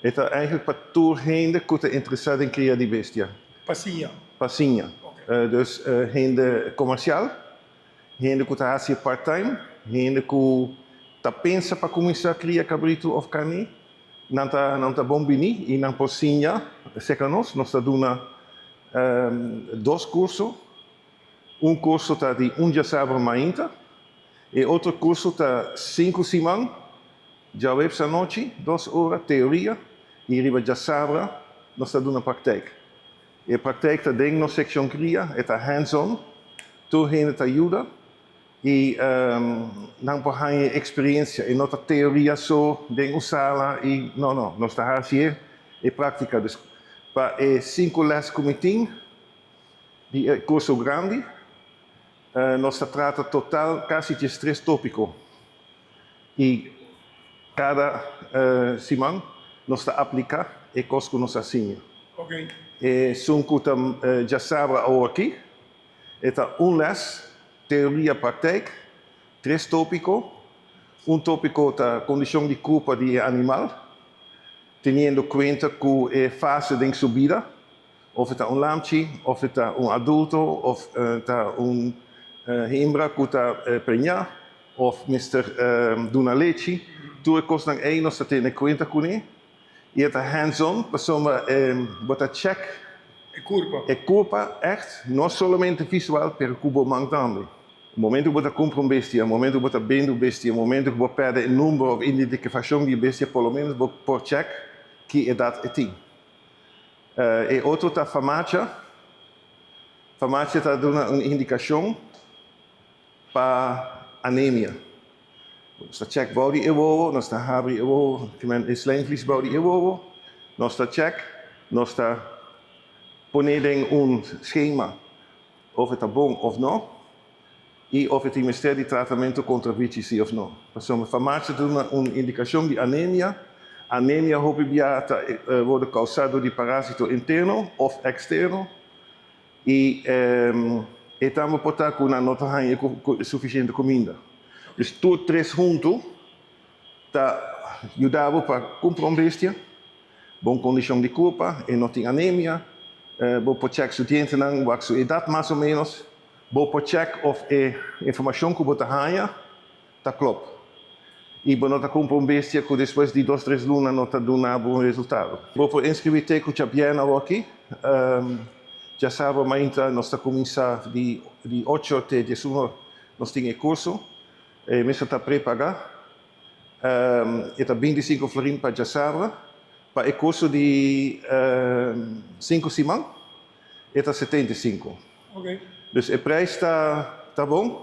E ta eigenlijk pa tur hende ku ta interesá den kria di bestia. Pa siña. Pa siña. Dus hende komersial, hende ku ta hasi part-time, hende ku ta pensa pa kuminsá kria kabritu òf karné, nan ta bon bini i nan por siña serka nos. Nos ta duna dos kurso. Un kurso ta di un djasabra mainta e otro kurso ta 5 siman, djaweps anochi, 2 ora teoria i riba djasabra nos ta duna praktijk. E praktijk ta den nos sekshon kria, e ta hands-on, tur hende ta yuda i nan por haña eksperensia, e no ta teoria so den un sala i no, no, nos ta hasi e práktika. Dus pa e sinku les ku mi tin, di e kurso grandi, nos ta trata total kasi 13 tópiko. I kada siman nos ta apliká e kos ku nos a siña. Esun ku ta djasabra aki, e ta un les, teoria, praktijk, tres tópiko. Un tópiko ta kondishon di kurpa di animal, teniendo kuenta ku e fase di su bida, òf ta un lamchi, òf ta un adulto, òf ta un hembra ku ta preñá, òf mester duna lechi. Tur kosnan ei nos ta tene kuenta kuné. I ta hands-on, pasobra bo ta check E kurpa. E kurpa echt, no solamente visual, pero ku bo man tambe. Momento ku bo ta kumpra un bestia, momento ku bo ta bende un bestia, momento ku bo pèrdè e number òf identifikashon di bestia, por lo menos bo por check ki edat e tin. E otro ta FAMACHA. FAMACHA ta duna un indikashon pa anemia. Nos ta check bou di e wowo, nos ta habri e wowo, e slijmvlies bou di e wowo, nos ta check, nos ta pone den un skema òf ta bon òf no, i òf tin mester di tratamentu kontra bichi si òf no. Pasobra FAMACHA ta un indikashon di anemia. Anemia hopi bia ta wòrdu kousá di parásito interno òf eksterno i tambe por ta ku no ta haña sufisiente kuminda. Dus tur tres huntu ta yuda pa kumpra un bestia, bon kondishon di kurpa i no tin anemia, bo por check su dientenan, wak su edat mas o ménos, bo por check òf e informashon ku bo ta haña ta klòp. I bo no ta kumpra un bestia ku despues di 2, 3 luna no ta duna bon resultado. Bo por inskribí te ku djabièrnè aki. Djasabra mainta nos ta kuminsá di 8 te 11, nos tin e kurso. E mester ta prepagá. E ta 25 florin pa djasabra. Pa e kurso di 5 siman, e ta 75. Dus e preis ta bon.